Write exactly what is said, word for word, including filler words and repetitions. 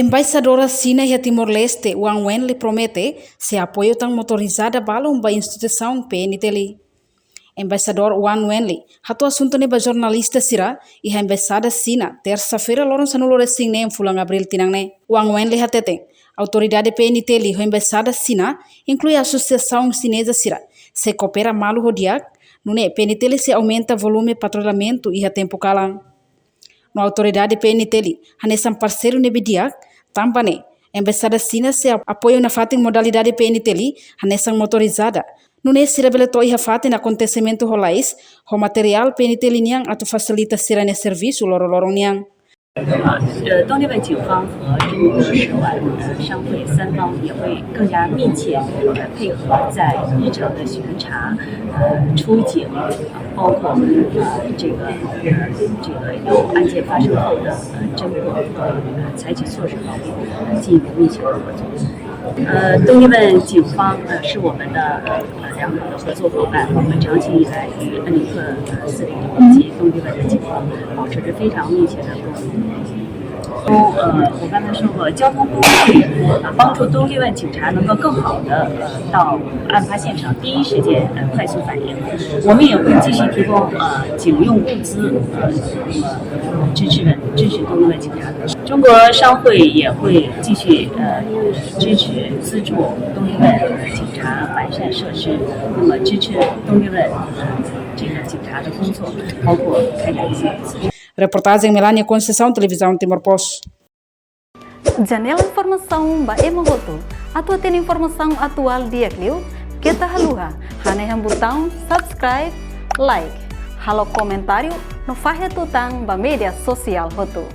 Embaixadora Xina iha Timor-Leste, Wang Wenli, promete sei apoiu tan motorizada balun ba instituisaun P N T L. Embaixadór Wang Wenli hato'o asuntu ne'e ba jornalista sira iha Embaixada Xina, tersa-feira, loron sanulu-resin-neen fulan Abríl tinan ne'e. Wang Wenli hateten, autoridade P N T L ho Embaixada Xina, inklui asosiasaun xineza sira, sei koopera malu ho di'ak, nune'e P N T L sei aumenta volume patrullamentu iha tempu kalan. No autoridade P N T L hanesan parseiru ne'ebé di'ak, tanba ne'e Embaixada Xina sei ap-, apoiu nafatin modalidade P N T L hanesan motorizada. Nune'e sira bele to'o iha fatin akontesimentu ho lalais, ho materiál P N T L nian atu fasilita sira-nia servisu loroloron nian. 呃，东帝汶警方和中国使馆、呃，商会三方也会更加密切地配合在日常的巡查、呃，出警，包括，呃，这个，呃，这个有案件发生后的，呃，侦破，呃，采取措施方面，呃，进一步密切的合作。呃，东帝汶警方，呃，是我们的，呃，良好的合作伙伴，我们长期以来与恩里克，呃，司令部及东帝汶的警方保持着非常密切的沟通。 都，呃，我刚才说过，交通工具，呃，帮助东帝汶警察能够更好地，呃，到案发现场，第一时间，呃，快速反应。我们也会继续提供，呃，警用物资，呃，那么支持的，支持东帝汶警察的。中国商会也会继续，呃，支持资助东帝汶警察完善设施，那么支持东帝汶，呃，这个警察的工作，包括开展一些 Reportajen Melania Conceição, Televizaun Timor Post. Janela informasaun ba ema hotu. Atu hatene informasaun atuál di'ak liu, keta haluha hanehan butaun subscribe, like, halo komentáriu no fahe tutan ba média sosiál hotu.